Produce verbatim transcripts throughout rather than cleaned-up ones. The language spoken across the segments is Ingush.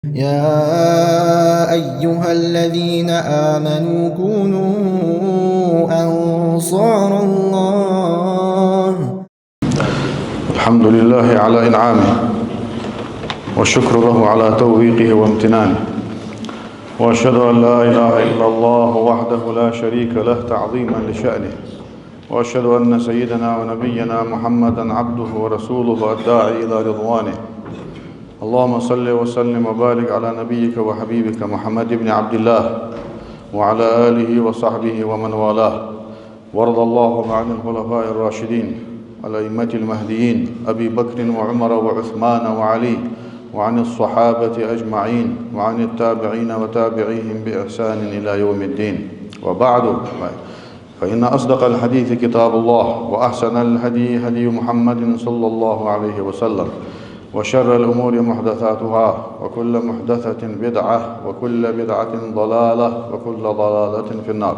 يا أيها الذين آمنوا كونوا أنصار الله. الحمد لله على إنعامه، والشكر له على توفيقه وامتنانه، وأشهد أن لا إله إلا الله وحده لا شريك له تعظيما لشأنه، وأشهد أن سيدنا ونبينا محمدا عبده ورسوله الداعي إلى رضوانه. اللهم صل وسلم وبارك على نبيك وحبيبك محمد بن عبد الله وعلى آله وصحبه ومن والاه. وارض اللهم عن الخلفاء الراشدين الأئمة المهديين أبي بكر وعمر وعثمان وعلي، وعن الصحابة أجمعين، وعن التابعين وتابعيهم بإحسان إلى يوم الدين. وبعد، فإن أصدق الحديث كتاب الله، وأحسن الهدي هدي محمد صلى الله عليه وسلم، وشر الأمور محدثاتها، وكل محدثة بدعة، وكل بدعة ضلالة، وكل ضلالة في النار.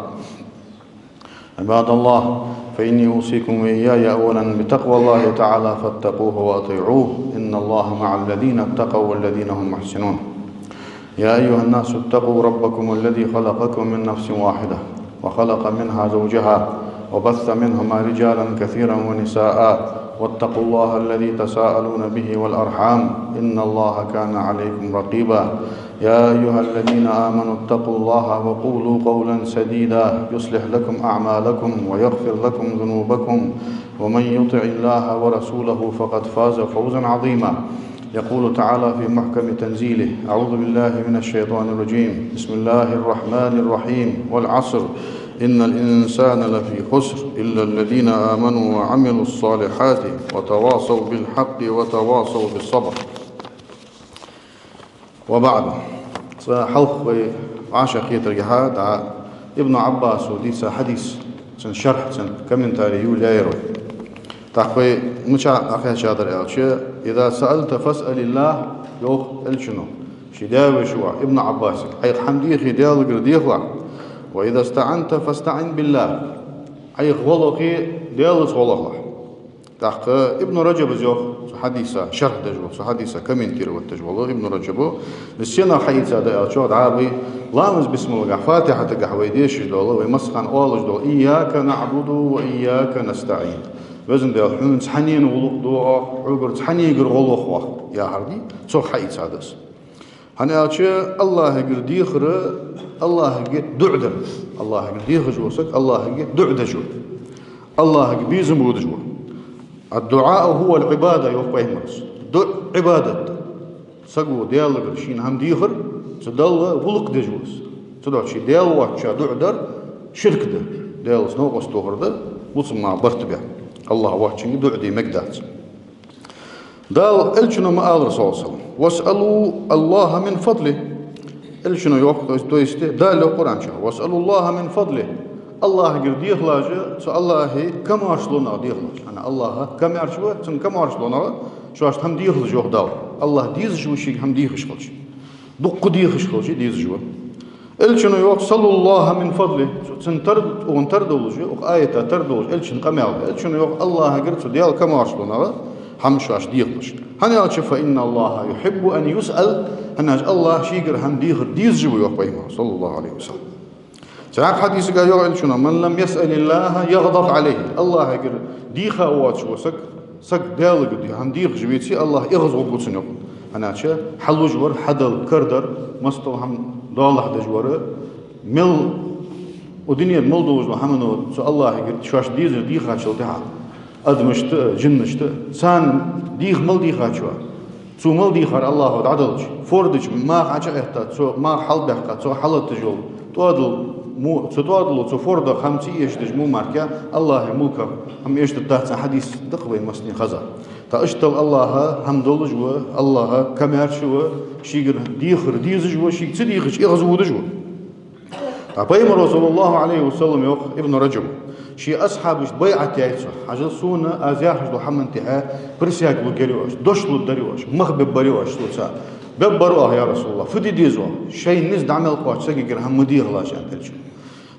عباد الله، فإني أوصيكم وإياي أولا بتقوى الله تعالى فاتقوه وأطيعوه، إن الله مع الذين اتقوا والذين هم محسنون. يا أيها الناس اتقوا ربكم الذي خلقكم من نفس واحدة وخلق منها زوجها وبث منهما رجالا كثيرا ونساء واتقوا الله الذي تساءلون به والأرحام إن الله كان عليكم رقيبا. يا أيها الذين آمنوا اتقوا الله وقولوا قولا سديدا يصلح لكم أعمالكم ويغفر لكم ذنوبكم ومن يطع الله ورسوله فقد فاز فوزا عظيما. يقول تعالى في محكم تنزيله: أعوذ بالله من الشيطان الرجيم. بسم الله الرحمن الرحيم. والعصر إن الإنسان لفي خسر إلا الذين آمنوا وعملوا الصالحات وتواصوا بالحق وتواصوا بالصبر. وبعد. Цкъа хьалха вай вӀашагӀкхетаргахьа дӀа Ибн Ӏаббаса дийца хьадис, цун шархь, цун комментарий йолаяьр вай. ТӀаккха вай мичахьа дӀакхаьчадар аьлча: «إذا سألت فاسأل الله», йоах Элчано ший даь-вешийвоӀа Ибн Ӏаббасага, «Ӏайха хӀама дехе, Даьлагара дехалахь. وإذا استعنت فاستعن بالله, Ӏайха гӀо лохе, Даьлаца гӀо лохалахь». ТӀаккха Ибн Раджаба йоах, цу хьадиса шархь деш вола, цу хьадиса комментировать деш вола Ибн Раджаба, из сенах хьаийцад аьлча, дӀа а бай, ламаз бисмалгахь, Фатихьатагахь вай дешаш дола, вай массахана оалаш дола: «إياك نعبد وإياك نستعين». Везан Даьла, хьона цхьаннена гӀулакх ду оаха, хьогара цхьаннегара гӀо лох оаха, яхар дий, цох хьаийцад из. ХӀана аьлча АллахӀагара дехар, АллахӀага дуӀа дар. АллахӀагара дехаш вола саг АллахӀага дуӀа деш ва. АллахӀага безам бодаш ва. «الدعاء هو العبادة», йоах пайхамара. ДуӀа Ӏибадат да. Саго Даьлагара шийна хӀама дехар, цу Далла гӀулакх деш ва из. Цудухьа ший Даьла воацача дуӀа дар ширк да. Даьлаца новкъост тохар да, бусалба наха барт бе. АллахӀ воацачунга дуӀа де мегаргдац. Дала, Элчано ма аллара, саллаллахӀу Ӏалайхи ва саллам: «واسألوا الله من فضله». Элчано йоах, то есть, то есть Дала йоах Къуръан чу: «واسألوا الله من فضله». АллахӀагара дехалаш, цу АллахӀа комаьршалонах дехалаш. ХӀана? АллахӀ комаьрша ва, цун комаьршалонах шоашта хӀама дехалаш, йоах Дала. АллахӀ дезаш ва шийга хӀама дехаш хилча. Дукха дехаш хилча дезаш ва. Элчано йоах: «سلوا الله من فضله». Цун тар, цун тара долаш, укх аята тара долаш, Элчан къамаьл да. Элчано йоах: АллахӀагара, цу Даьла комаьршалонах хӀама шоаш дехалаш. ХӀана аьлча: «فإن الله يحب أن يسأل». ХӀана аьлча АллахӀ шийгара хӀама дехар дезаш ва, йоах пайхамара, саллаллахӀу Ӏалайхи ва саллам. Цхьаькха хьадисага йоах Элчано: «من لم يسأل الله يغضب عليه». АллахӀагара деха воацаш вола саг, саг Даьлагара де-, хӀама дехаш веце, АллахӀ эгӀазгӀоргва цунна, йоах. ХӀана аьлча хьалуш вар, хьадала карадар, мел дола хӀама доалахьа деш вар, мел, укх дунен тӀа мел долаш дола хӀамано цу АллахӀагара шоашта дезар дийхачул тӀехьагӀа, адамашта а, жинашта а, царна деха мел дийхачоа, цо мел дийхар АллахӀа дӀаделча, форда чу маха Ӏочуэттад, цо маха хьалбаьккхад, цо хьалотташ йола тӀоадал мо-, цу тӀоадало, цу фордах хӀама ца эшадеш мо мара АллахӀа мулках хӀама эшадергдац аьнна хьадис да-кх вайна массанена хеза. ТӀаккха иштта АллахӀ хӀама долаш ва, АллахӀ комаьрша ва, шийгара дехар дезаш ва, шийга ца дехача эгӀазводаш ва. ТӀаккха пайхамара, саллаллахӀу Ӏалайхи ва саллам, йоах Ибн Раджаба, ший асхьабашта байӀат яьй цо: «Хьажал сона, аз яхаш долча хӀаман тӀа присяга лургьярий оаш, дош лургдарий оаш, мах бергбарий оаш соца?» «Бергбар оаха, я РасулаллахӀ». «Фу де деза оаха?» «Шоай низ дӀа мел кхоачача сагагара хӀама ма дехалаш», аьннад Элчано.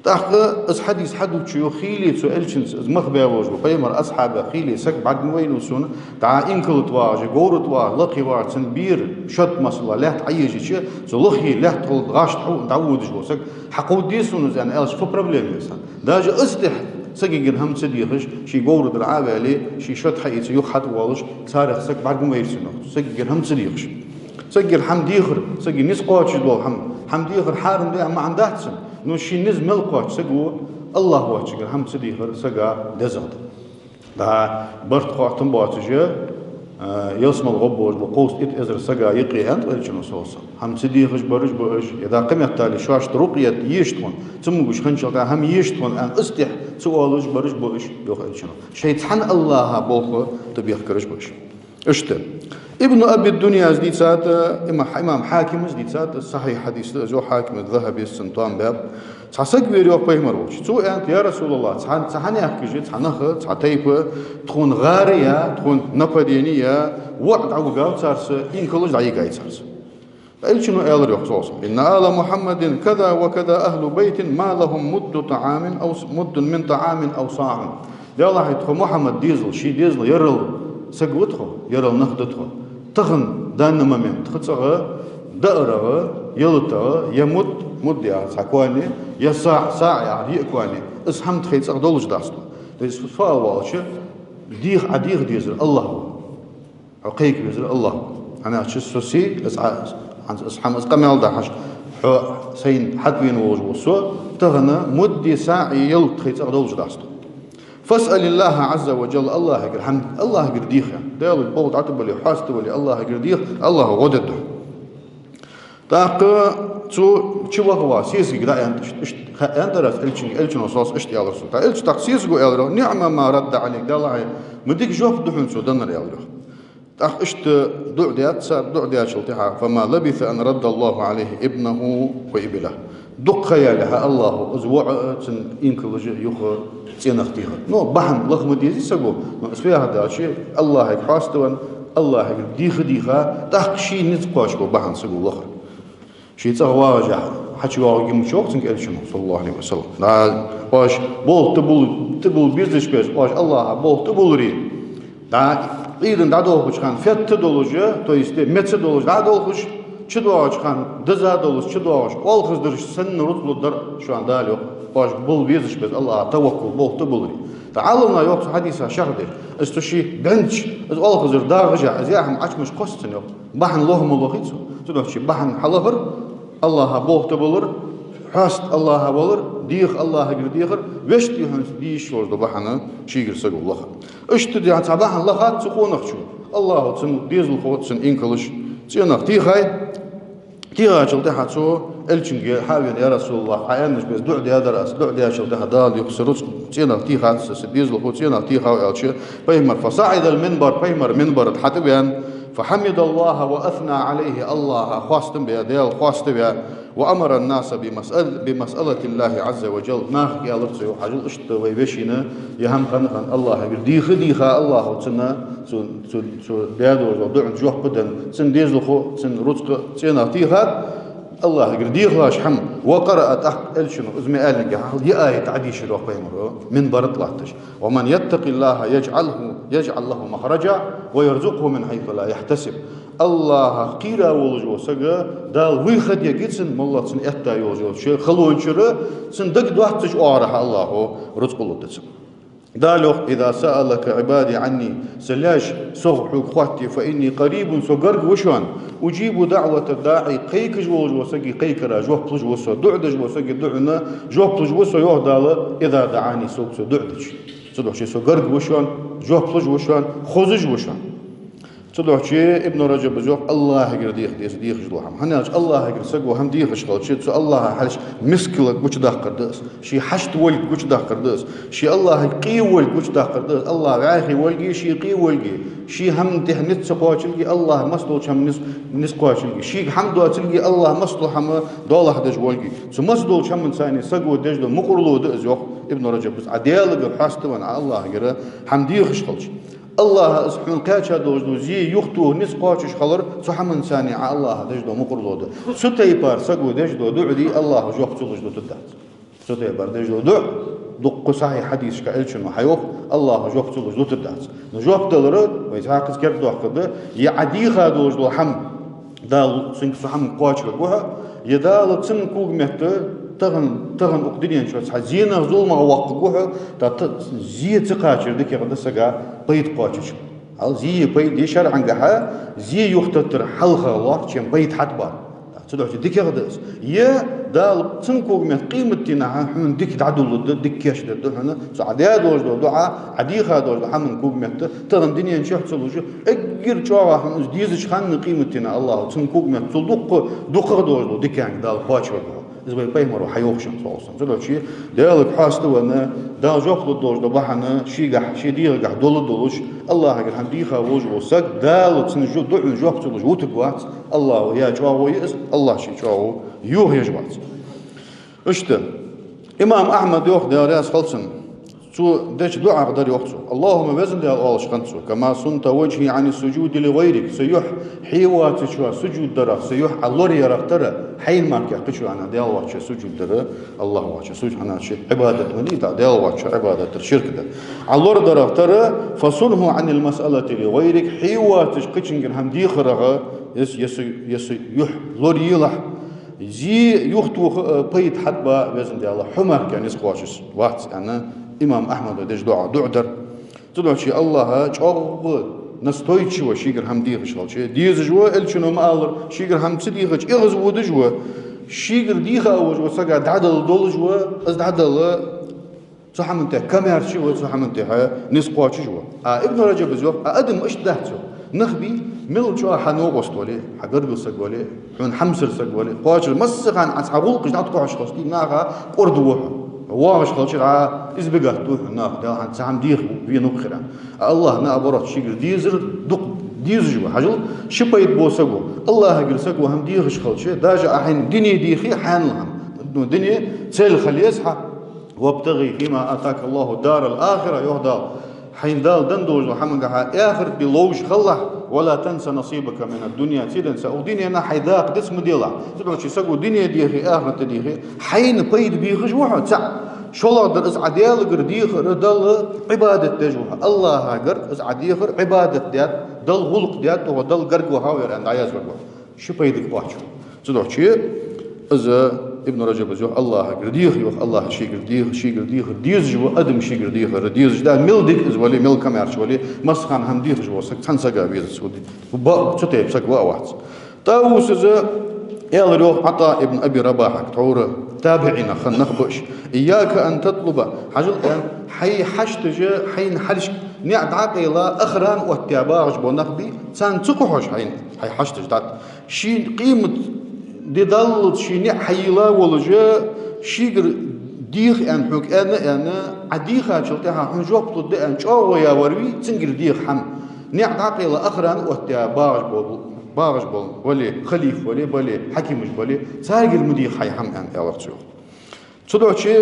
ТӀаккха из хьадис хьадувцачо йоах, хийла цу Элчанца, из мах баь волаш ба, пайхамара асхьабех хийла саг бӀаргавайнав сона, дӀа инкала тӀа вагӀаш, говра тӀа вагӀаш, лакхе вагӀаш, цун бера шод, масала, лаьтта Ӏоежача, цу лакхе лаьтта гӀолла гӀаш тӀа дӀаводаш вола саг хьакховдадий сона из, аьнна, аьлча, фу проблема я из, аьнна. Даже из тӀехьа сагагара хӀама ца дехаш, ший говра тӀара Ӏо а ваьле, ший шод хьаийца юха хьатӀавоалаш, царех саг бӀаргавайра сона, йоах, сагагара хӀама ца дехаш. Сагагара хӀама дехар, сага низ кхоачаш дола хӀама, хӀама дехар хьарам да аьнна маӀан дац цун, но ший низ мел кхоач саго, АллахӀ воацачагара хӀама ца дехар сага дезагӀа да. ДӀа барт, хоаттам боацаш, а, ялсмала гӀоргболаш бола кховзткъа итт эзар сага юкъе, аьннад Элчано, саллаллахӀу Ӏалайхи ва саллам. ХӀама ца дехаш бараш ба уж, е дӀа кхыметтел шоашта рукъя еш тхона, цамогаш хинначул тӀехьагӀа хӀама еш тхона, аьнна, из тӀехьа ца оалаш бараш ба уж, йоах Элчано. Шоай цхьан АллахӀа болх тӀабехкараш ба уж. Иштта. Ибн Аби Дуньяс дийцад, има-, имам Хьакимас дийцад, сахьихь хьадис да из, йоах Хьакимас, ЗахӀабис цунна тоам баьб. Цхьа саг вера, йоах, пайхамар волча. Цо аьннад: «Я РасулаллахӀ, цхьа, цхьа хӀама яхкаш, цхьа нах, цхьа тайпа тхона гӀар яь, тхона нападени яь, воӀ дӀавигав царца, инкалаш дӀайигай царца». Элчано аьлар, йоах, саллаллахӀу Ӏалайхи ва саллам: «إن آل محمد كذا وكذا أهل بيت ما لهم مد طعام أو س-، مد من طعام أو صاع». Даллахьа, тха Мухьаммада дезал, ший дезал ярал саг ва тхо, ярал нах да тхо. Тахан, данный момент, тха цӀагӀа даарагӀа, ялатагӀа, е мудд, мудд яхар цхьа коа я, е саӀ, саӀ яхар йиъ коа я, из хӀама тхоай цӀагӀа долаш дац тхо. То есть, фу ала воалача, деха, Ӏа деха дезар АллахӀ ва. Хьо кхайка везар АллахӀ ва. ХӀана аьлча со сий, из Ӏа-, хӀанз из хӀама, из къамаьл дахьаш, хьо сайна хьатӀавена волаш ва со, тахан мудди саӀи ялат тхоай цӀагӀа долаш дац тхо. «فاسأل الله عز وجل», АллахӀагара хӀама, АллахӀагара деха. Даьла болх дӀатӀабале, хьаставале, АллахӀагара деха, АллахӀа гӀо дергда хьона. ТӀаккха цо чу ваха-ваха сесагага дӀааьннад иштта, иштта аьннадар аз Элчанга, Элчано, саллаллахӀу Ӏалайхи ва саллам, иштта аьлар цо. ТӀаккха Элчано тӀаккха сесаго аьлар: «نعم ما رد عليك», Даллахьа, ма дика жоп да хьона цо деннар, аьлар, йоах. ТӀаккха иштта дуӀа даьд цар, дуӀа даьчул тӀехьагӀа: «فما لبث أن رد الله عليه ابنه وإبله». Дукха ха яьлча АллахӀа из воӀ а, цун инкалаш а юха цӀенах техар. Ну, бахьан лаха ма дезий саго, но из фу яхар да аьлча, АллахӀага хьаставаь, АллахӀагара деха а дийха, тӀаккха ший низ кхоачаш бола бахьан саго лахар. Ший цӀагӀа вагӀаш хьачувоагӀаргья ма йоах цунга Элчано, саллаллахӀу Ӏалайхи ва саллам. ДӀа, оаш болх тӀабул-, тӀабула безаш беш, оаш АллахӀа болх тӀабуларе. ДӀа, Ӏуйрийна дӀадолхача хана фетта долаш, то есть меца долаш дӀадолхаш, чудоагӀача хана деза долаш чудоагӀаш, оалхаздараш санна рузкъа лургдар шоана Дала, йоах, оаш бала безаш беш АллахӀа таваккул, болх тӀабуларе. ТӀаккха Ӏаламнаха йоах цу хьадиса шархь деш, из цу ший бӀенча, из оалхазар дагӀаш, из яхьам Ӏачмаш кхоссацан, йоах. Бахьан лоха ма лохий цо. Цудухьа бахьан хьалахар, АллахӀа болх тӀабалар, хьаста АллахӀа валар, деха АллахӀагара дехар, вешта дехьанца дийш йолаш да бахьан шийгара саго лаха. Иштта дехьа цхьа бахьан лахад цу къонахчо. АллахӀа цун дезалхо, цун инкалаш цӀенах техай, техачул тӀехьагӀа цо Элчанга хьавена: «Я РасулаллахӀ, Ӏа аьннача беса дуӀа даьдар аз, дуӀа даьчул тӀехьагӀа Дала юха са рузкъа цӀенах техад, са, са дезалхо цӀенах техав», аьлча, пайхамар: «فصعد المنبر», пайхамар минбара тӀа хьатӀавена, «فحمد الله وأثنى عليه», АллахӀа хоастам бе, Даьла хоаставе, «وأمر الناس بمسأل-، بمسألة الله عز وجل», нахага аьлар цо, йоах, хьажал, иштта вай вешийна, е хӀама хана-хана АллахӀагара деха а дийха, АллахӀа цунна, цу, цу, цу даь долаш дола дуӀанна жоп а денна, цун дезалхо, цун рузкъа цӀенах техад, АллахӀагара дехалаш хӀама. «وقرأ», тӀаккха Элчано из ма аьллинге хьалха ер аят Ӏодийшар, йоах, пайхамаро, минбара тӀа латташ: «ومن يتق الله يجعل له، يجعل له مخرجا ويرزقه من حيث لا يحتسب». АллахӀах кхера волаш вола саг, Дала выход ергья цунна, моллагӀа цунна этта йолаш йолча халончара, цунна дагадоацача оагӀорахьа АллахӀа рузкъа лургда цунна. Дала йоах: «إذا سألك عبادي عني», са лайш сох хьога хоатте, «فإني قريب», со гарга ва шоана, «أجيب دعوة الداع», кхайкаш волаш вола сага кхайкара жоп луш ва со, дуӀа деш вола сага дуӀанна жоп луш ва со, йоах Дала, «إذا دعاني», сога цо дуӀа дича. Цудухьа со гарга ва шоана, жоп луш ва шоана, хозаш ва шоана. Цудухьа Ибн Раджаба йоах, АллахӀагара деха деза дехаш дола хӀама. ХӀана аьлча АллахӀагара саго хӀама дехаш хилча, цу АллахӀа хьалхашка мискалга гучадаккхар да из, ший хьашт волга гучадаккхар да из, ший АллахӀага къе волга гучадаккхар да из, АллахӀ вӀаьхий волга, ший къе волга, ший хӀаман тӀехьа низ ца кхоачилга, АллахӀ массадолча хӀаман низ, низ кхоачилга, шийга хӀама доацилга, АллахӀ массадолча хӀаман доалахьа деш волга. Цу массадолча хӀаманца саго деш дола мукъарло да из, йоах Ибн Раджабас. Ӏа Даьлагара хьаставаь, Ӏа АллахӀагара хӀама дехаш хилча, АллахӀа из хьона кхаьча долаш дола зе юхатоха низ кхоачаш хилар цу хӀаманца Ӏа АллахӀа деш дола мукъарло да. Цу тайпара саго деш дола дуӀа дий, АллахӀа жоп ца луш дутаргдац. Цу тайпара деш дола дуӀа дуккха сахьихь хьадисашка Элчано хьайоах, АллахӀа жоп ца луш дутаргдац. Но жоп далар, вай цхьаькхаза кердадоаккхаргда, е Ӏа дийха долаш дола хӀама Дала цунга цу хӀаманга кхоачавергва хьо, е Дала цун когаметта тахан, тахан укх дунен чу цхьа зенах, зуламах воаккхаргва хьо, тӀаккха зе ца кхачар дикагӀа да сага пайда кхоачача. Хьал зе пайда е шарӀангахьа, зе юхататтар хьалха лоархӀ, шен пайда хьатӀабар. Цудухьа дикагӀа да из. Е Дала цун когаметта къематдийнахьа хьона дика дӀадоладергда, дика кийчдергда хьона, цу Ӏа даь долаш дола дуӀа, Ӏа дийха долаш дола хӀаман когаметта, тахан дунен чухь ца луш, эггара чӀоагӀа хьона из дезача хана къематдийнахьа АллахӀа цун когаметта цул дукха, дукхагӀа долаш дола диканга Дала кхоачавергва. Из вай пайхамара хьайоах шоана, саллаллахӀу Ӏалайхи ва саллам. Цудухьа Даьлага хьаста венна, Дала жоп лургдолаш дола бахьан шийгахьа, ший дегӀагахьа дола долаш, АллахӀагара хӀама дийха волаш вола саг, Дала цун жо-, дуӀан жоп ца луш вутаргвац, АллахӀа яь чӀоагӀо я из, АллахӀа ший чӀоагӀо йохаеш вац. Иштта, имам Ахьмада йоах, Даьла раьза хилва цунна, цо деча дуӀах дар йоах цо: «اللهم», везан Даьла, оалаш хиннад цо, «كما صنت وجهي عن السجود لغيرك», са юхь хье воацачоа сужуд дарах, са юхь Ӏа лораярах тара, хьайна мара кхы чу, аьнна, Даьла воацачоа сужуд дар, АллахӀ воацачоа сужуд, хӀана аьлча Ӏибадат ма дий, тӀаккха Даьла воацачоа Ӏибадат дар ширк да. Ӏа лорадарах тара, «فصنه عن المسألة لغيرك», хье воацаш кхычунгара хӀама дехарах, е са, е са, е са юхь лораелахь, зе юхатоха а, пайда хьатӀаба а, везан Даьла, хьо мара кхы низ кхоачаш вац, аьнна, имам Ахьмада деча дуӀа, дуӀа дар. Цудухьа АллахӀа чӀоагӀа настойчиво шийгара хӀама дехаш хилча, дезаш ва, Элчано ма аллара, шийгара хӀама ца дехача, эгӀазводаш ва, шийгара дийха а волаш вола сага дӀадала долаш ва, из дӀадала цу хӀаман тӀа комаьрша ва, цу хӀаман тӀа низ кхоачаш ва. А Ибн Раджаба йоах, а адам иштта дац йоах. Нах бий, мел чӀоагӀа хьа новкъост вале, хьа гаргара саг вале, хьона хьамсара саг вале, кхоачара массахана Ӏа цхьа гӀулакхаш дӀатӀакхухьаш хилча, наха кӀордаду хьо. ВогӀаш хилча Ӏа избегать ду хьона наха, Даьла, хӀанз цхьа хӀама деха венав-кх хӀара. А АллахӀ, наоборот, шийгара дезар дукха дезаш ва. Хьажал, ши пайда бола саг ва. АллахӀагара саго хӀама дехаш хилча, даже Ӏа хьайна дуне дехе, хьанал хӀама, ну, дуне цель хила еза хьа. «وابتغ فيما آتاك الله الدار الآخرة», йоах Дала. Хьайна Дала денна долча хӀамангахьа ахарат де ловш хилалахь, «ولا تنس نصيبك من الدنيا», циденца укх дуненах хьай дакъа диц ма делахь. Цудухьа саго дуне дехе, ахарат дехе, хьайна пайда бехаш ва хьо цаӀ. ШоллагӀдар, из Ӏа Даьлагара дехар Далла Ӏибадат деш ва хьо. АллахӀагара из Ӏа дехар Ӏибадат даьд, Далла гӀулакх даьд, тӀаккха Далла гарга вахав ер, аьнна, дӀаязваргва. Ши пайда кхоачаш. Цудухьа из Ибн Раджаба йоах, АллахӀагара деха йоах, АллахӀа шийгара деха, шийгара дехар дезаш ва, адам шийгара дехар дезаш да, мел дика из вале, мел комаьрша вале, массахана хӀама дехаш вола саг цхьан сага везац, цу тайпа саг ва а вац. ТӀавусас аьлар йоах ӀатӀа ибн Аби Рабахьага, тхьовра табиӀинех хинна нах ба уж: «إياك أن تطلب», хьажал, аьнна, хьай хьашташ, хьайна хьалхашка ниӀ дӀакъайла, охрана оттадаь багӀаш бола нах бий, царна ца кхухьаш хьайна, хьай хьашташ дӀатӀа. Ший къематди даллалца ший ниӀ хьайийлла волаш, шийгара деха аьнна хьога аьнна, аьнна, Ӏа дийхачул тӀехьагӀа хьона жоп лургда аьнна чӀоагӀо яь вар вий, цунгара деха хӀама. НиӀ дӀакъайла, охрана оттадаь багӀаш бола, багӀаш бола вале, халифа вале, бале, хьакимаш бале, царгара ма деха хьай хӀама, аьнна, аьлар цо йоах. Цудухьа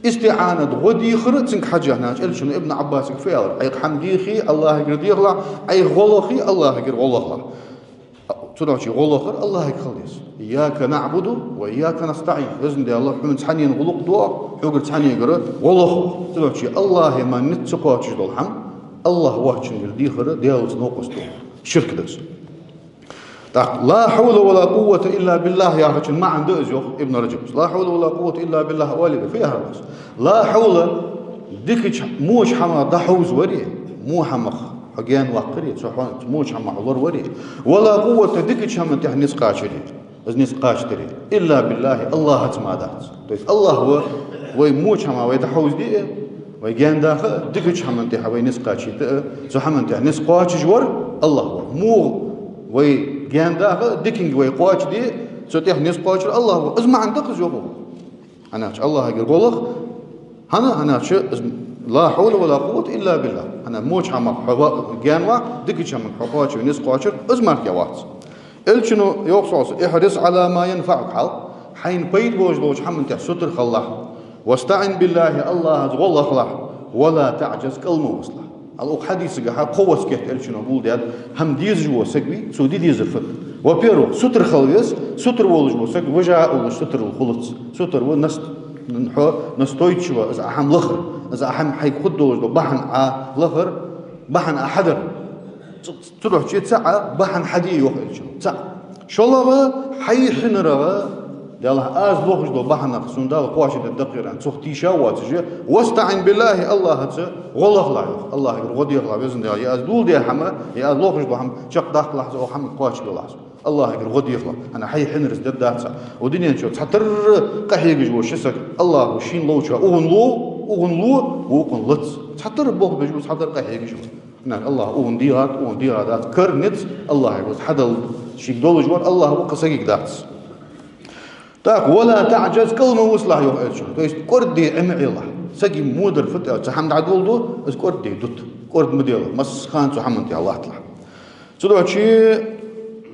истиӀанат, гӀо дехар, цунга хьежжа, хӀана аьлча Элчано Ибн Ӏаббасага фу аьлар: «Ӏайха хӀама дехе, АллахӀагара дехалахь, Ӏайха гӀо лохе, АллахӀагара гӀо лохалахь». Цудухьа гӀо лохар АллахӀага хила деза. «إياك نعبد وإياك نستعين». Везан Даьла, хьона цхьаннена гӀулакх ду, хьогара цхьаннегара гӀо лох. Цудухьа АллахӀа мара низ ца кхоачаш дола хӀама, АллахӀ воацачунгара дехар Даьлаца новкъост ду. Ширк да из. ТӀаккха «لا حول ولا قوة إلا بالله» яхачун маӀан да из, йоах Ибн Раджаба. «لا حول ولا قوة إلا بالله» оале, фу яхар да из? «لا حول», дикача, воча хӀамах дӀахьовзавари, во хӀамах хьо гаьнаваккхари, цу хьо-, воча хӀамах лоравари, «ولا قوة», дикача хӀаман тӀа низ кхачари, из низ кхачадари, «إلا بالله», АллахӀаца мара дац. То есть АллахӀ ва вай воча хӀамах вай дӀахьовзаде а, вай гаьнадаха а, дикача хӀаман тӀа вай низ кхачийта а, цу хӀаман тӀа низ кхоачаш вар АллахӀ ва. Во вай гаьнадаха а, диканга вай кхоачаде а, цу тӀа низ кхоачар АллахӀ ва. Из маӀан да-кх из, йоах. ХӀана аьлча АллахӀагара гӀо лох, хӀана, хӀана аьлча из «لا حول ولا قوة إلا بالله». ХӀана, воча хӀамах хьо ва-, гаьнаваккха, дикача хӀаман хьо кхоачаве низ кхоачар, из мара кхы вац. Элчано йоах, саллаллахӀу Ӏалайхи ва саллам: «احرص على ما ينفعك», хьал, хьайна пайда болаш долча хӀаман тӀа сутара хилалахь. «واستعن بالله», АллахӀаца гӀо лохалахь. «ولا تعجز», кӀал ма вусалахь. Хьал, укх хьадисагахьа кхо васкет Элчано гулдаьд, хӀама дезаш вола саг вий, цо де дезар фуд? Во-первых, сутара хила веза, сутара волаш вола саг вижа а уллаш сутара хулац. Сутара ва наст Хьо настойчиво из Ӏа хӀама лахар, из Ӏа хӀама хьайга хургдолаш дола бахьан Ӏа лахар, бахьан Ӏа хьадар. Цу-, цудухьа цаӀ бахьан хьаде йоах Элчано. ЦаӀ. ШоллагӀа, хьай хьинарагӀа, Даьла, аз лохаш дола бахьанах сона Дала кхоачашдергда кхы аьнна, цох тийша воацаш, «واستعن بالله», АллахӀаца гӀо лахалахь йоах. АллахӀагара гӀо дехалахь, Везан Даьла, е аз доладаь хӀама, е аз лохаш дола хӀама чакхдаккхалахь со, укх хӀаманга кхоачашбелахь со. АллахӀагара гӀо дехалахь, хӀана, хьай хьинарца дергдац цхьа. Укх дунен чу цхьатарра къахьегаш вола ши саг, АллахӀа шийна ловча укхунна лу, укхунна лу, укхунна лац. Цхьатарра болх беш ва, цхьатарра къахьегаш ва. ХӀана, АллахӀа укхунна дийгӀад, укхунна дийгӀадац, кара низ АллахӀага вац хьадала, шийга долаш вар АллахӀ ва, кхы сагага дац. ТӀаккха «ولا تعجز», кӀал ма вусалахь йоах Элчано. То есть кӀордаде Ӏема Ӏелахь. Сага во дар фуд аьлча, цхьа хӀама дӀадоладу, из кӀордаде дута. КӀорда ма делахь, массахана цу хӀаман тӀа латталахь. Цудухьа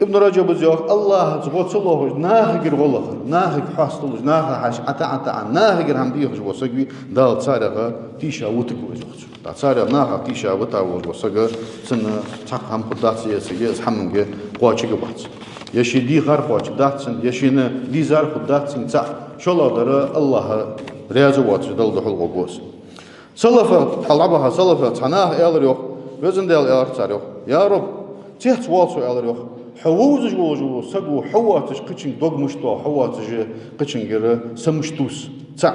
Ибн Раджаба йоах, АллахӀаца гӀо ца лохаш, нахагара гӀо лахар, нахага хьасталуш, наха хьаьша ӀотаӀа, ӀотаӀа, нахагара хӀама дехаш вола саг вий, Дала царех тийша вутаргва из, йоах цо. ТӀаккха царех, нахах тийша вита волаш вола саг, цунна цхьаккха хӀама хургдац, е саг, е из хӀаманга кхоачаргбац. Е ше дийхар кхоачаргдац цунна, е шийна дийзар хургдац цунна цаӀ. ШоллагӀдар, АллахӀ раьза воацаш Далла духьал гӀоргва из. Салафа, хьалха баха салафа, цхьа наха аьлар йоах, Везан Даьла, аьлар цар йоах: «Я Рабб, цецвала со, аьлар йоах, хьо вовзаш волаш вола саго хьо воацаш кхычунга дог мишта доагӀа, хьо воацаш кхычунгара са мишта тувс, цаӀ,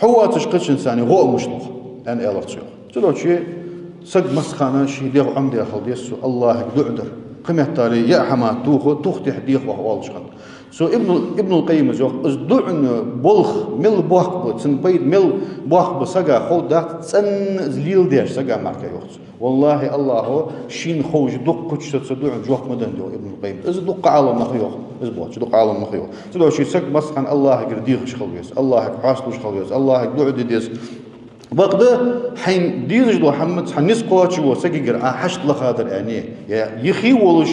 хьо воацаш кхычунца гӀо мишта лох», аьнна, аьлар цо йоах. Цудухьа саг массахана ший дегӀ Ӏомадаь хила деза цо АллахӀага дуӀа дар. Кхыметтел яа хӀама тоха, тух тӀехьа деха ваха оалаш хиннад. Цу Ибнул, Ибнул Къаййима йоах, из дуӀан болх мел боккха ба, цун пайда мел боккха ба сага ховргдац, цӀенна из леладеш сага мара, йоах цо. ВаллахӀи, АллахӀа шийна ховш дукха кхыча саца дуӀан жоп ма деннад, йоах Ибнул Къаййима. Из дукха Ӏаламнаха йоах, из боацаш дукха Ӏаламнаха йоах. Цудухьа саг массахана АллахӀагара дехаш хила веза, АллахӀага хьасталуш хила веза, АллахӀага дуӀа де деза. Бакъда, хьайна дезаш дола хӀама цхьа низ кхоачаш вола сагагара Ӏа хьашт лаха дар аьнна, е йихи волаш,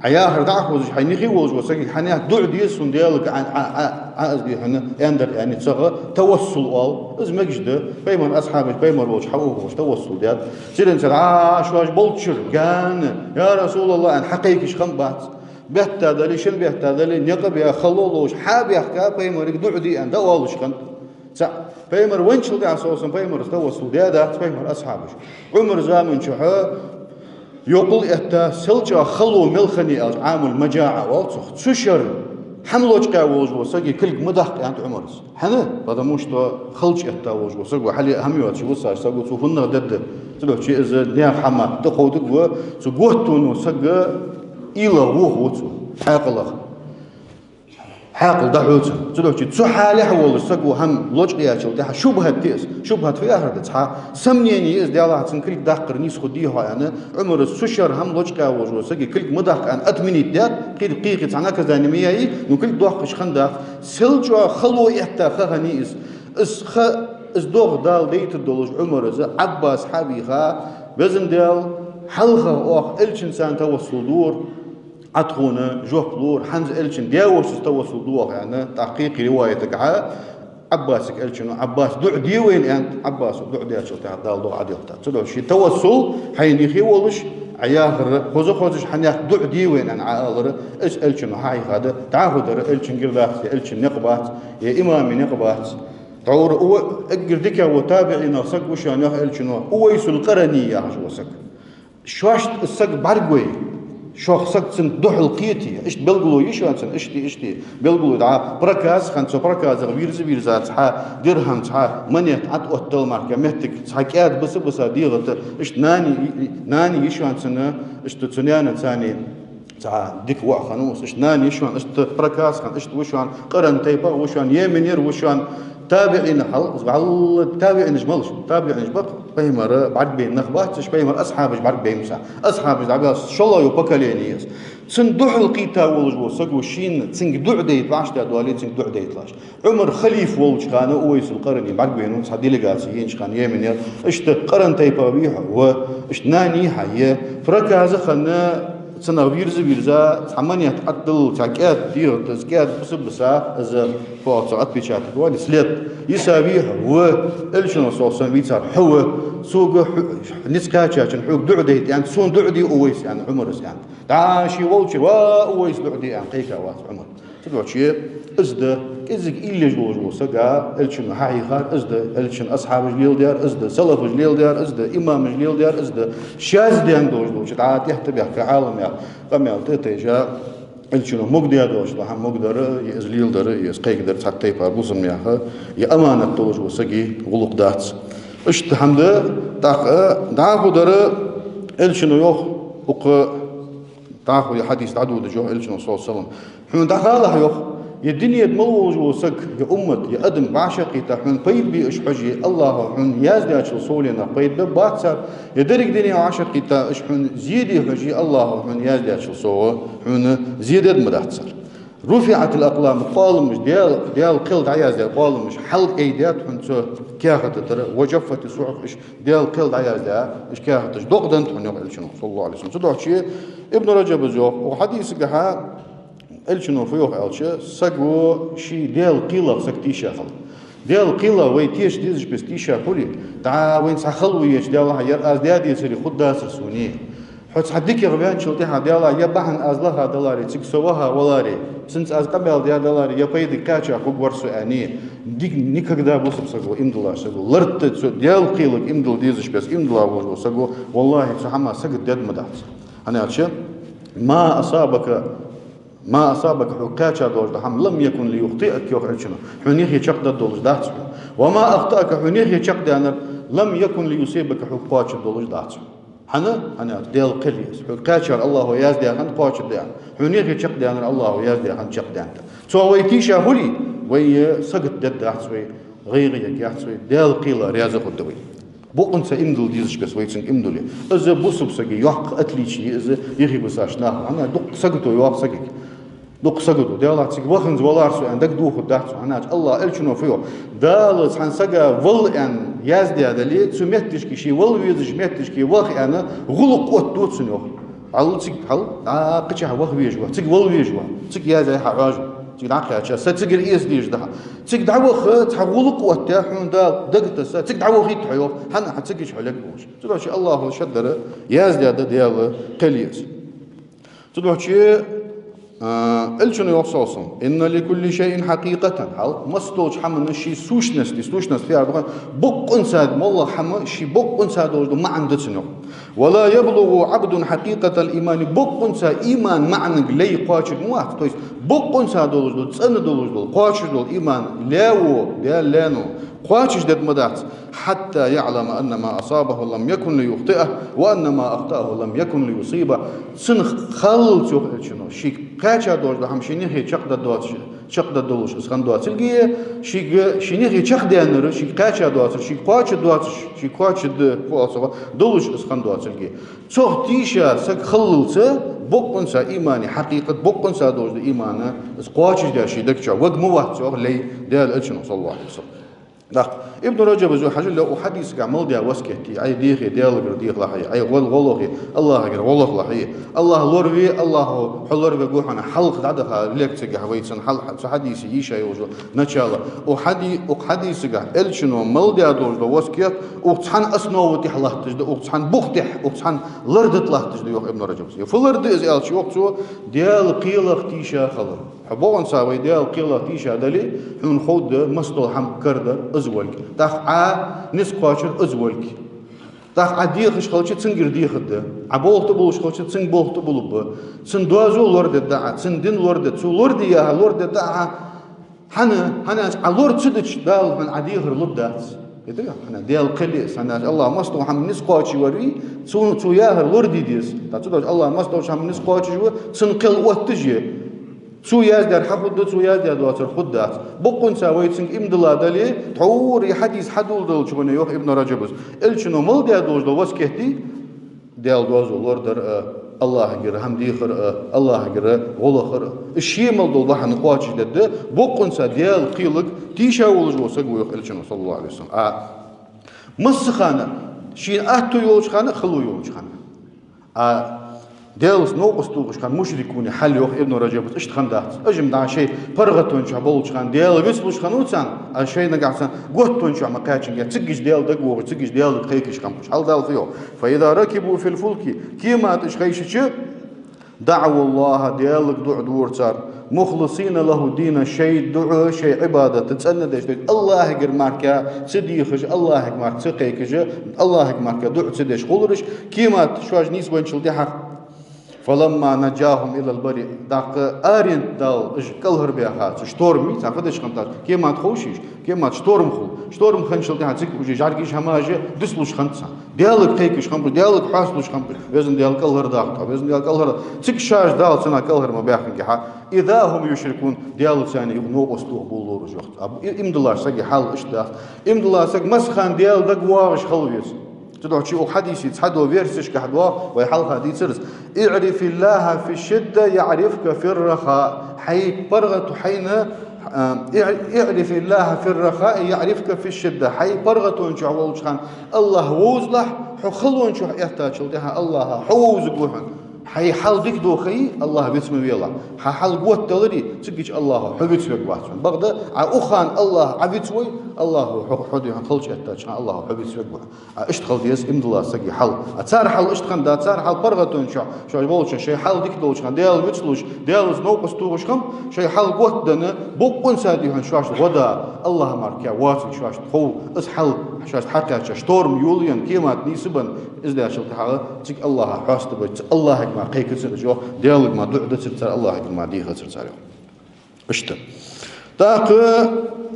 Ӏа яхар дӀа а хозаш, хьайна йихи волаш вола сагага хьанех дуӀа де сона Даьлага, Ӏа, Ӏа, Ӏа, Ӏа из дий хьона, аьнна дар аьнна, цаӀ, тавассул оал, из мегаш да, пайхамара асхьабаш, пайхамар волча хьавоагӀаш тавассул даьд. Церенца дӀа шоаш болччура, гана, «Я РасулаллахӀ», аьнна, хьакхайкаш хиннабац. Бетта дале, шин бетта дале, никъ баь, хало ловш, хьабаьхка, пайхамарга дуӀа де аьнна, дӀаоалаш хиннад. ЦаӀ, пайхамар венначул тӀехьа, саллаллахӀу Ӏалайхи ва саллам, пайхамарца тавассул даьдац пайхамара асхьабаша. Ӏумара заман чухь йокъал этта, сел чӀоагӀа хало мел хиннай аьлча, Ӏамул маджаӀа оал цох. Цу шера хӀама лочкъаяь волаш вола сага кулг ма даккха, аьннад Ӏумара. ХӀана? Потому что халча этта волаш вола саг ва, хьале а хӀама йоацаш висача саго цо хӀаннагӀа дергда. Цудухьа из наьха хӀама тӀакховдаргва, цу готтано саг уйла воху цо, хьаькъалах. Хьаькъал дӀахьу цун. Цудухьа цу хьалехь волаш саго хӀама лочкъаяьчул тӀехьа шубхӀат я из. ШубхӀат фу яхар да? Цхьа сомнение я из, Даьлахьа, цун кулг даккхар нийса хургдий хьо аьнна, Ӏумара цу шера хӀама лочкъаяь волаш вола сага кулг ма даккха аьнна отменить даьд, кхы, кхы, кхы цхьа наказание ма яьй, но кулг доаккхаш хиннадац. Сел чӀоагӀа хало этта ха хиннай из. Из ха, из догӀа Дала дайтар долаш Ӏумара из Ӏаббас хьавийха, Везан Даьла, хьалха оаха Элчанца тавассул дора, Ӏа тхона жоп лора, хӀанз Элчан даь-вошаца тавассул ду оаха, аьнна, тӀаккха кхы риваятагахьа Ӏаббасага Элчано: «Ӏаббас, дуӀа де вайна», аьннад. Ӏаббаса дуӀа даьчул тӀехьагӀа Дала догӀа Ӏодилийтад. Цудухьа товассул, хьайна йихи волаш, Ӏа яхар хоза-хозаш, хьанех дуӀа де вайна аьнна Ӏа алар, из Элчано хьахьийхад, дӀахо дар Элчангара дац, е Элчан никъ бац, е имама никъ бац. ТӀаккха ва-, эггара дикагӀа ва табиӀинех саг ва шоана, йоах Элчано, Увайсул Къарани яхаш вола саг. Шоашта саг бӀаргавай, шох саг цунна духьал кхета, иштта белгало йиш йоацаш, иштта, иштта белгало дӀа, проказ хинна, цу проказах вийрза-вийрза цхьа дирхӀам, цхьа монет Ӏооттадалар мара, моттиг цхьа кӀаьда биса-биса дегӀа тӀа, иштта нани, нани йиш йоацаш, иштта цу наьна цани цхьа дика воӀ хиннав из, иштта нани йиш йоацаш, иштта проказ хинна, иштта ва шоана, Къаран тайпа ва шоана, Йеменера ва шоана, табиӀинех хьал, валла, табиӀинаш малаш, табиӀинаш бакъ, пайхамар бӀаргабайна нах бац уж, пайхамара асхьабаш бӀаргабайнаб уж. Асхьабаш дӀабаьлча шоллагӀа йола поколени я из. Цунна духьал кхийта волаш вола саго шийна цунга дуӀа дайта ваьш да, доале цунга дуӀа дайта лаш. Ӏумар халифа волча хана Увайсул Къарани бӀаргавайнав цхьа делегаци енча хана Йеменера. Иштта Къаран тайпа вий хьо, ва, иштта нани хьа, е, проказа хинна, цунах вийрза-вийрза, цхьа монет Ӏодилла, цхьа кӀаьда дегӀа тӀа, из кӀаьда биса-биса, из фоцо отпечаток вали, след. Йиса вий хьо, ва, Элчано, саллаллахӀу Ӏалайхи ва саллам, вийцар хьо ва, цунга хьу-, низ кхаьчачунна хьога дуӀа дайта аьннад, сона дуӀа де, Увайс, аьннад Ӏумара, аьннад. ДӀа ше волча, ва, Увайс, дуӀа де, аьнна, кхайка вац Ӏумар. Цудухьа из да, кӀезига уйла еш волаш вола саг, Элчано хьахьийхар из да, Элчан асхьабаша леладаьр из да, салафаша леладаьр из да, имамаша леладаьр из да, шаьш даьнна долаш долча дӀа тӀехьа тӀабаьхка Ӏаламнаьха къамаьл тӀатайжа, Элчано могадаь долаш дола хӀама могадар, е из леладар, е из кхайкадар цхьан тайпара бусалба наьха, е аманат долаш вола сага гӀулакх дац. Иштта хӀама да, тӀаккха дӀахо дар, Элчано йоах, укх дӀахо ер хьадис дӀадодаш йоах Элчано, саллаллахӀу ӀалайхӀи ва саллам: «Хьона дӀахалахь, — йоах, — ер дунен тӀа мел волаш вола саг, ер уммат, ер адам вӀашагӀкхийтта хьона пайда бе уж хьожаш, АллахӀа хьона яздаьчул совгӀатах пайда бергбац цар, ер деррига дуне вӀашагӀкхийтта уж хьона зе де хьожаш, АллахӀа хьона яздаьчул совгӀа хьона зе дергма дац цар». «رفعت الأقلام», къоаламаш, Даьла, Даьла кхел дӀаяздаь къоаламаш хьалъайдаьд хьона цу каьхата тӀара, «وجفت الصحف», уж Даьла кхел дӀаяздаь, уж каьхаташ докъаденнад хьона, йоах Элчано, саллаллахӀу ӀалайхӀи ва саллам. Цудухьа Ибн Раджаба йоах, укх хьадисагахьа Элчано фу йоах аьлча, саго ший Даьла кхелах саг тийша хила. Даьла кхелах вай теша дезаш беса тийша хуле, дӀа вайна цхьа хало еча, Даьлахьа, ер аз даь децаре хургдацар сона. Хьо цхьа дикагӀа ваьнначул тӀехьагӀа, Даьлахьа, ер бахьан аз лаха даларе, цига со ваха валаре, цунца аз къамаьл даь даларе, ер пайда кхаьча хургвар со аьнна, дика никогда бусалба саго, иман долаш саго, лартта цу Даьла кхелага иман дилла дезаш беса иман дилла волаш вола саго, валлахӀи, цу хӀамах сагот дергма дац. ХӀана аьлча, «ما أصابك، ما أصابك», хьога кхаьча долаш дола хӀама, «لم يكن ليخطئك», йоах Элчано, хьона юхе чакхдаргдолаш дац хьона. «وما أخطأك», хьона юхе чакхденнар, «لم يكن ليصيبك», хьога кхоачаргдолаш дац хьона. ХӀана? ХӀана аьлча Даьла кхел я из. Хьога кхаьчар АллахӀа яздаь хиннад, кхоачардаь хиннад. Хьона юхе чакхдаьннар АллахӀа яздаь хиннад, чакхдаьннад. Цох вай тийша хуле, вай сагот дергдац, вай гӀайгӀа ергьяц, вай Даьла кхела раьза хургда вай. Бокъонца иман дилла дезаш беса вай цунга иман дуле. Из бусалба сага йоккха отличие я из юхебисача нахах. ХӀана, дукха сагото йоагӀа сагага. Дукха сагото, Даьлахьа, цига ваханза валар со аьнна, дагадохаргдац цунна. ХӀана аьлча АллахӀа, Элчано фу йоах: Дала цхьан сага вала аьнна яздаь дале, цу метташка, ше вала везача метташка ваха аьнна, гӀулакх оттаду цунна, йоах. Хьал цига, хьал, а, кхычахьа ваха везаш ва, цига вала везаш ва, цига яздаь хьа Ӏоажа, цига дӀакхаьча, са цигара эца дезаш да хьа. Цига дӀаваха, цхьа гӀулакх оттадаь хьона Дала дагатесса, цига дӀавахийта хьо, йоах, хӀана, хьа цига чу хьо лергволаш. Цудухьа АллахӀа шаддар яздаь да Даьла кхел я из. Цудухьа, а, Элчано йоах, саллаллахӀу ӀалайхӀи ва саллам: «إن لكل شيء حقيقة». Хьал, массадолча хӀаманна ший сущность, сущность фу яхар да, бокъонца, моллагӀа хӀама ший бокъонца долаш дола маӀан да цун, йоах. «ولا يبلغ عبد حقيقة الإيمان», бокъонца иман маӀанага лай кхоачарг ма вац. То есть бокъонца долаш дола, цӀена долаш дола, кхоачаш дола иман лаьво, Даьла лаьно, кхоачаш дергма дац, «حتى يعلم أن ما أصابه لم يكن ليخطئه، وأن ما أخطأه لم يكن ليصيبه». Цунна халлалца, йоах Элчано, шийга кхаьча долаш дола хӀама шийна юхе чакхдаргдоацаш, чакхдаргдолаш из хинна доацилга, шийга, шийна юхе чакхдаьннар шийга кхаьча доацар, шийга кхоачаргдоацаш, шийга кхоачаргда, фу оал цох, долаш из хинна доацилга. Цох тийша саг халлалца, бокъонца имана хьакъикъат, бокъонца долаш дола иман, из кхоачашдаь ший дег чу варг ма вац, йоах лай Даьла Элчано, саллаллахӀу ӀалайхӀи ва саллам. ТӀаккха Ибн Раджаба йоах, хьажал, укх хьадисагахьа мел даь васкет я: Ӏай дехе Даьлагара дехалахь, Ӏай гӀо-, гӀо лохе АллахӀагара гӀо лохалахь, АллахӀ лораве, АллахӀа хьо лоравергва хьона. Хьалха дӀадаха лекцегахьа вай цун хьал-, цу хьадиса йийша йолаш йола начало. Укх хьади-, укх хьадисагахьа Элчано мел даь долаш дола васкет укх цхьан основа тӀа латташ да, укх цхьан бух тӀа, укх цхьан ларда тӀа латташ да, йоах Ибн Раджаба. Фу лард да из аьлча, йоах цо, Даьла кхелах тийша хилар. Хьо бокъонца вай Даьла кхелах тийша дале, хьона ховргда массадола хӀама карадар из волга. ТӀаккха Ӏа низ кхоачар из волга. ТӀаккха Ӏа дехаш хилча, цунгара дехаргда. Ӏа болх тӀаболаш хилча, цунга болх тӀаболаргба. Цун доазув лорадергда Ӏа, цун дин лорадергда. Цо лораде яхар лорадергда Ӏа. ХӀана, хӀана аьлча Ӏа лора ца дича, Дала хьона Ӏа дехар лургдац. Кхетаргдий? ХӀана, Даьла кхел я из, хӀана аьлча АллахӀа массадола хӀама низ кхоачаш вар вий, цо, цо яхар лораде деза. ТӀаккха цудухьа АллахӀа массадолча хӀама низ кхоачаш ва, цун кхел отташ я. Цо яздаьр хьахургда, цо яздаь доацар хургдац. Бокъонца вай цунга иман дилла дале, тхьовра из хьадис хьадоладелча хана, йоах Ибн Раджаба, Элчано мел даь долаш дола васкет я: Даьла доазув лорадар а, АллахӀагара хӀама дехар а, АллахӀагара гӀо лахар а. Из ше мел дола бахьан кхоачашдергда бокъонца Даьла кхелага тийша волаш вола саг ва, йоах Элчано, саллаллахӀу ӀалайхӀи ва саллам. А, массахана, шийна атто йолча хана, хало йолча хана. А Даьлаца новкъост тохаш хинна мушрикий хьал, йоах Ибн Раджаба, иштта хиннадац. Уж-м дӀа шоай паргӀатон чу болча хана, Даьла вицлуш хиннав царна, а шоай нагахьа санна готтон чу ма кхаьчанге, цигга Даьла дагавоагӀаш, цигга Даьлага кхайкаш хиннаб уж. Хьал Дала фу йоах: «فإذا ركبوا في الفلك», кема тӀа уж хайшача, «دعوا الله», Даьлага дуӀа дора цар, مخلصين له الدين, шоай дуӀа, шоай Ӏибадат цӀена деш, то есть АллахӀагара мара ца дехаш, АллахӀага мара ца кхайкаш, АллахӀага мара дуӀа ца деш хулараш, кемат шоаш нийсбенначул тӀехьагӀа. فلما نجاهم إلى البر, тӀаккха арен Дала уж кӀалхарбаьха цу шторма, цхьа фадеш ханташ, кемат ховш йиш, кемат шторм хул. Шторм хинначул тӀехьагӀа цига уже жӀаргаш, хӀамаш дислуш хиннад царна. Даьлага кхайкаш хиннаб уж, Даьлага хьоасталуш хиннаб уж. Везан Даьла, кӀалхардаккха тхо, Везан Даьла, кӀалхар. Цига шоаш Дала цунах кӀалхарбаьхкинге хьа. إذا هم يشركون, Даьлаца цхьана юха новкъост тоха болалур уж, йоах. А, и-, иман долаш сага хьал иштта дац. Иман долаш саг массахана Даьла дага воагӀаш хила веза. Цудухьа укх хьадиса цхьадола версешка хьадоагӀа, вай хьалха дийцар из: اعرف الله في الشدة يعرفك في الرخاء. Хьай паргӀато хьайна, а, اعرف الله في الرخاء يعرفك في الشدة. Хьай паргӀатон чу волча хана АллахӀ вовзалахь, хьо халон чу эттачул тӀехьагӀа АллахӀ хьо вовзаргва хьона. Хьай хьал дика долхе, АллахӀ вицвелахь. Хьа хьал готта даларе, цигача АллахӀ хьо вицвергвац хьона. Бакъда, Ӏа укх хана АллахӀ Ӏа вицвой, АллахӀ хьо, хьо дий хьона халча эттача хана АллахӀ хьо вицвергва хьона. А иштта хила деза иман долаш сага хьал. А цар хьал иштта хиннад, цар хьал паргӀатон чу, шоаш болча, шоай хьал дика долча хана, Даьла вицлуш, Даьлаца новкъост тохаш хиннаб, шоай хьал готта дале, бокъонца дий хьона шоашта гӀо да, АллахӀ мара кхы воацилга шоашта хов, из хьал шоашта хьакхаьча, шторм йолаенна, кемат нийсбенна, из даьчул тӀехьагӀа цига АллахӀа хьоастабаьб, АллахӀага мара кхайкацар уж, йоах, Даьлага мара дуӀа дацар цар, АллахӀагара мара дехацар цар, йоах. Иштта. ТӀаккха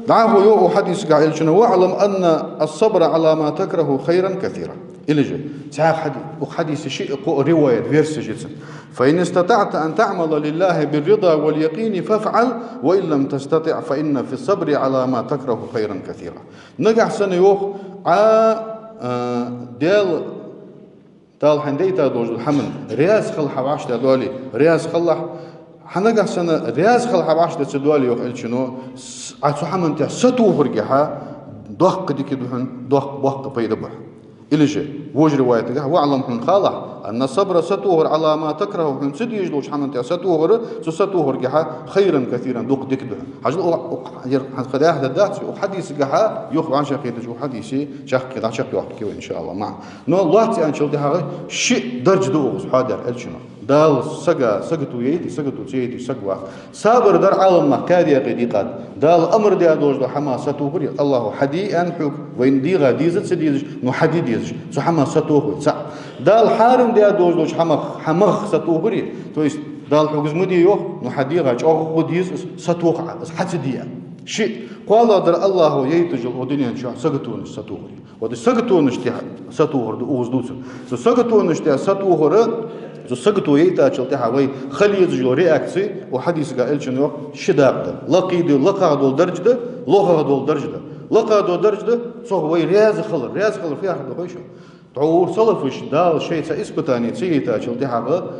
дӀахо йоах укх хьадисагахь Элчано: واعلم أن الصبر على ما تكره خيرا كثيرا. Или же, цхьаькха хьади-, укх хьадиса ши кхо риваят, версеш я цун. فإن استطعت أن تعمل لله بالرضا واليقين فافعل، وإن لم تستطع فإن في الصبر على ما تكره خيرا كثيرا. Нагахь санна йоах, Ӏа, а, Даьла Дала хьайна дайта долаш дола хӀаман раьза хила хьа вӀаштӀехьадоале, раьза хилалахь. Хьо нагахь санна раьза хила хьа вӀаштӀехьа ца доале, йоах Элчано, с-, Ӏа цу хӀаман тӀа сатохаргахьа доккха дика да хьона, доккха боккха пайда ба хьона. Или же, вож риваятагахь: واعلم, хьона халахь, أن الصبر, сатохар, على ما تكره, хьона ца дезаш долча хӀаман тӀа сатохар, цу сатохаргахьа خيرا كثيرا, дукха дика да хьона. Хьажал, укх, укх, ер, хьан кхадаьхьа дац, укх хьадисагахьа, юха вӀашагӀкхетача укх хьадиса чакх-, дӀачакхйоаккх вай, иншааллахӀ, маӀан. Но лоацца аьнначул тӀехьагӀа шиъ дарж да укхаза хьоадаьр Элчано. Дала сага, сагото яйте, сагото ца яйте саг вац. Сабар дар Ӏаламнаха кхаь даькъе дийкъад. Дала амар даь долаш дола хӀама сатохар я. АллахӀа хьаде аьнна хьога, вайна дегӀа деза а ца дезаш, но хьаде дезаш. Цу хӀама сатоха вай, цаӀ. Дала хьарам даь долаш долча хӀамах, хӀамах сатохар я. То есть Дала хьога из ма де йоах, но хьа дегӀа чӀоагӀа гӀо деза из, сатоха Ӏа, из хьа ца де аьнна. Шиъ. КхоалагӀдар АллахӀа яйташ йола укх дунен чу саготонаш сатохар я. Вот из саготонаш тӀа сатохар да укхаза дувцар. Цу саготонаш тӀа сатохар, цу сагото яйтачул тӀехьагӀа вай хила езаш йола реакци, укх хьадисагахь Элчано йоах, ши дакъа да. Лакхе да, лакхагӀа дола дарж да, лохагӀа дола дарж да. ЛакхагӀа дола дарж да, цох вай раьза хилар. Раьза хилар фу яхар да хой шоана? ТӀаккха укхаза салафаша Дала шоай цхьа испытани ца яйтачул тӀехьагӀа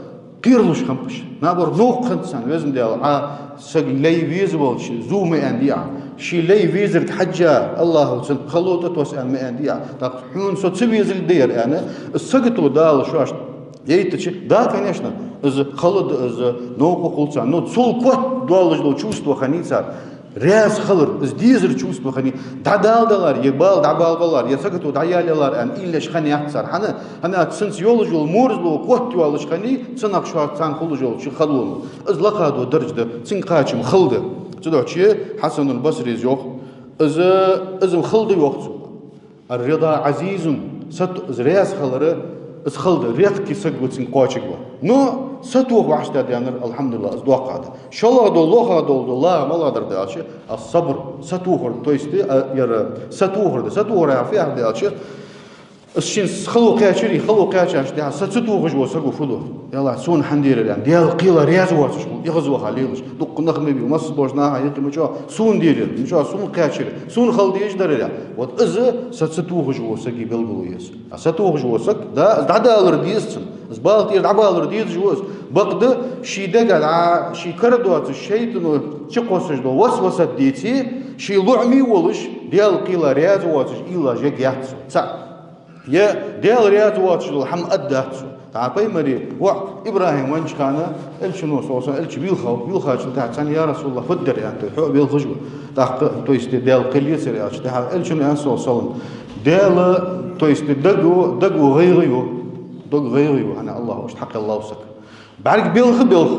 кхералуш хиннаб уж. Наоборот, новкъа хиннад царна, Везан Даьла, Ӏа саг лай везавалча зув ма аьннадий Ӏа. Ший лай везарга хьежжа, АллахӀа цун хало тӀатосс аьнна ма аьннадий Ӏа. ТӀаккха хьона со ца везалга да ер аьнна, из сагото Дала шоашта яйтача, да, конечно, из хала да, из новкъа хул царна. Но цул котдоаллаш дола чувство хиннай цар. Раьза хилар, из дезар чувство хиннай. ДӀадала далар, е бала дӀабала балар, е сагото дӀаялаялар аьнна, уйла еш хиннаяц цар. ХӀана, хӀана аьлча цунца йолаш йола мерзло котйоалаш хиннай, цунах шоаш царна хулаш йолча халонах. Из лакхагӀа дола дарж да, цунга кхачам хала да. Цудухьа Хьасанул Басрис йоах, из, из-м хала да йоах цо. الرضا عزيز, сат-, из раьза хилар, из хала да, редкий саг ва, цунга кхоачаргва. Но сатоха вӀаштӀехьадаьннар, алхьамдулиллахӀ, из доккхагӀа да. ШоллагӀа дола, лохагӀа дола, дола лагӀа малагӀа дар да аьлча, الصبر, сатохар, то есть, а, ер, сатохар да. Сатохар яхар фу яхар да аьлча, из шийна хало кхаьчар, хало кхаьчача тӀехьа са ца тохаш вола саго фу ду? Ялла, сона хӀана дийрар аьнна, Даьла кхела раьза воацаш хул, эгӀазваха лелаш. Дукха нах ма бий, массаболча наха юкъе мича, сона дийрар, мича, сона кхаьчар, сона хала дезаш дар ер. Вот из са ца тохаш вола сага белгало я из. А са тохаш вола саг, да, из дӀадалар деза цунна. Из бала тӀера дӀабалар дезаш ва из. Бакъда ший дега дӀа, ший кара доацаш, шайтӀано чукхоссаш дола васвасат деце, ший лоӀаме волаш, Даьла кхела раьза воацаш уйла еш яц цо. ЦаӀ. Е Даьла раьза воацаш дола хӀама аргдац цо. ТӀаккха пайхамара воӀ ИбрахӀим веннача хана, Элчано, саллаллахӀу Ӏалайхи ва саллам, Элча вийлхав, вийлхачул тӀехьагӀа цхьан: «Я РасулаллахӀ, фу дар аьнна тхо, хьо а велхаш ва. ТӀаккха, то есть, Даьла кхел ецар», аьлча, тӀехьагӀа Элчано аьннад, саллаллахӀу Ӏалайхи ва саллам: «Даьла, то есть, даго, даго гӀайгӀа ю, даго гӀайгӀа ю, хӀана АллахӀа иштта хьакхеллав саг. БӀарг белха а белх,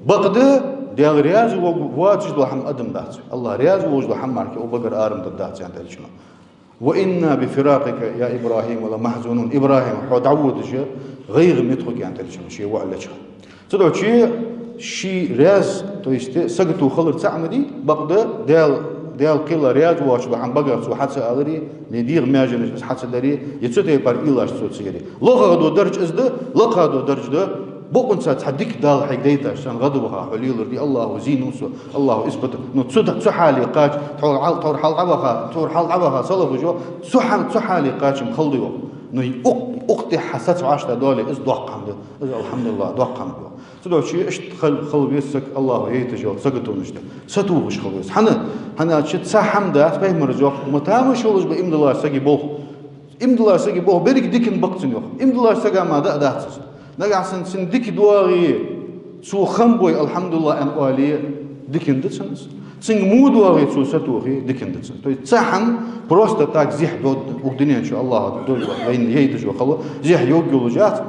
бакъда Даьла раьза воацаш дола хӀама адам дац. АллахӀ раьза волаш дола хӀама мара укх багара арам дергдац, аьннад Элчано. «وإنا بفراقك يا إبراهيم لمحزونون». ИбрахӀим, хьо дӀаводаш гӀайгӀа мита хургья, аьннад Элчано, ший воӀ леча хана. Цудухьа ший раьза, то есть сагото хилар цаӀ ма дий, бакъда Даьла, Даьла кхела раьза воацаш дола хӀама багара цо хьа ца аларе, е дегӀа маьженаш из хьа ца даре, е цу тайпара уйлаш цо ца яре. ЛохагӀа дола дарж из да, лакхагӀа дола дарж да, бокъонца цхьа дика Дала хьайга дайташ санна гӀадваха хьо лелар дий, АллахӀо зийнав со, АллахӀо испытать, ну, цу, цу хьале кхача, тхьовра хьал-, тхьовра хьалдӀаваха, тхьовра хьалдӀаваха салафаш йоах, цу хьа-, цу хьале кхачам хала да йоах. Ну, укх, укх тӀехьа саца вӀаштӀа доале, из доккха хӀама да, из, алхьамдулиллахӀ, доккха хӀама да йоах. Цудухьа иштта хила, хила веза саг АллахӀо яйташ йола саготонаш тӀа сатохаш хила веза. ХӀана, хӀана аьлча цхьа хӀама дац, пайхамара йоах, ма тамаш йолаш ба иман долча сага болх. Иман долча сага болх беррига дикан ба-кх цун йоах. Иман долча сага мара даа дац из. Нагахьа санна цун дика доагӀе, цо хам бой, алхьамдулиллахӀ аьнна оале, дикан да цунна из. Цунга во доагӀе, цо сатохе, дикан да цунна из. То есть цхьа хӀама просто так зехьа доагӀа, укх дунен чу АллахӀо дой вайна яйташ йола хало, зехьа йоагӀа йолаш яц.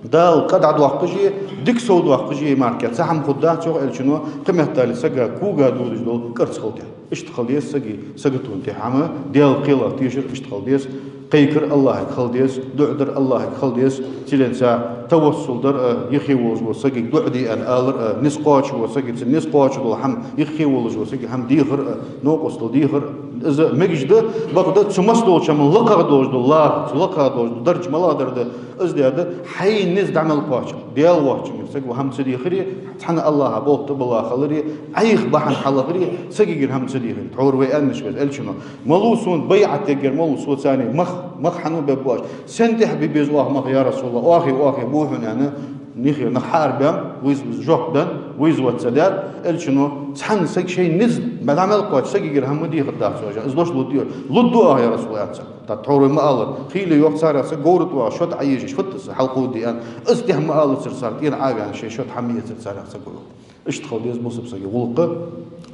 Дала къа дӀадоаккхаше, дика сов доаккхаше мара цхьа хӀама хургдац йоах Элчано, кхыметтел сага кога додаш дола кӀарц хила тӀехьа. Иштта хила деза сага, саготон тӀа хӀама, Даьла кхелах тешар иштта хила деза, кхайкар АллахӀага хила деза, дуӀа дар АллахӀага хила деза, цилен цхьа тавассул дар а, юхе волаш вола сагага дуӀа де аьнна алар а, низ кхоачаш вола сага, цун низ кхоачаш дола хӀама, юхе волаш вола сага хӀама дехар а, новкъостал дехар а, из мегаш да, бакъда цу массадолча хӀаман лакхагӀа долаш дола лагӀа, цу лакхагӀа долаш дола дарж малагӀа дар да, из да, хьай низ дӀа мел кхоачаш, Даьла воацачунгара сага хӀама ца дехаре, цхьана АллахӀа болх тӀабилла хиларе, Ӏайха бахьан хьалахаре, сагагара хӀама ца дехаре. Тхьовра вай аьннача беса, Элчано: «Малав сона байӀат ергьяр, малав соца мах, мах хьан бергба оаш? Сен тӀехьа бе беза оаха мах, я РасулаллахӀ, оахе, оахе ба хьона», аьнна, нихера нах хьаарабаьнна, вайза жоп денна, вайза ваца даьд, Элчано: «Цхьан сага ший низ дӀа мел кхоачаш, сагагара хӀама ма дехаргдац оаш, из дош лургдий оаш?» «Лургда оаха, я РасулаллахӀ», аьннад цар. ТӀаккха тхьовра вай ма аллара: «Хийла йоах царех саг говра тӀа ваха, шод Ӏоежаш, фуд из, хьалкхувда», аьнна. Из тӀехьа ма аллацар цар, тӀера Ӏоваьнна, шоай шод хьа ма эцар царех саг говра. Иштта хила деза бусалба сага гӀулакх.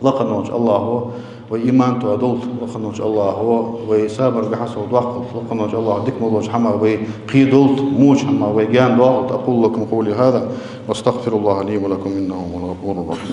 Лакха волча АллахӀо вай иман тоадолда, лакха волча АллахӀо вай сабарга хьасал доаккхалда, лакха волча АллахӀо дика мел долча хӀамах вай кхийдолда, воча хӀамах вай гаьна доахалда. أقول لكم قولي هذا وأستغفر الله لي ولكم إنه هو الغفور الرحيم.